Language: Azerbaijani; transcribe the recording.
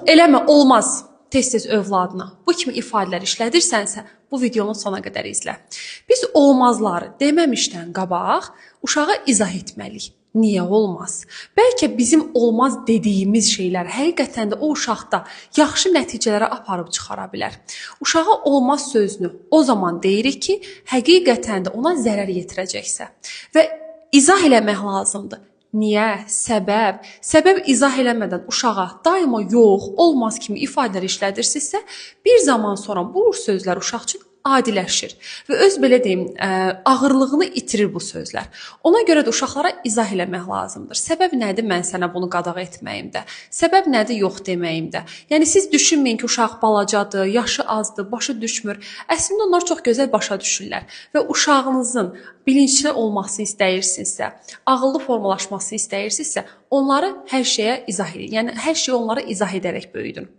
Yox, eləmə, olmaz. Tez-tez övladına bu kimi ifadələr işlədirsənsə, bu videonu sona qədər izlə. Biz olmazları deməmişdən qabaq uşağa izah etməliyik. Niyə olmaz? Bəlkə bizim olmaz dediyimiz şeylər həqiqətən də o uşaqda yaxşı nəticələrə aparıb çıxara bilər. Uşağa olmaz sözünü o zaman deyirik ki, həqiqətən də ona zərər yetirəcəksə və izah eləmək lazımdır. Niyə? Səbəb? Səbəb izah eləmədən uşağa daima yox, olmaz kimi ifadələr işlədirsinizsə, bir zaman sonra bu sözlər uşaq üçün adiləşir və öz belə deyim, ağırlığını itirir bu sözlər. Ona görə də uşaqlara izah eləmək lazımdır. Səbəb nədir mən sənə bunu qadağa etməyimdə? Səbəb nədir yox deməyimdə? Yəni siz düşünməyin ki, uşaq balacadır, yaşı azdır, başa düşmür. Əslində onlar çox gözəl başa düşürlər və uşağınızın bilinçli olmasını istəyirsinizsə, ağıllı formalaşmasını istəyirsinizsə, onları hər şeyə izah edin. Yəni hər şeyi onlara izah edərək böyüdün.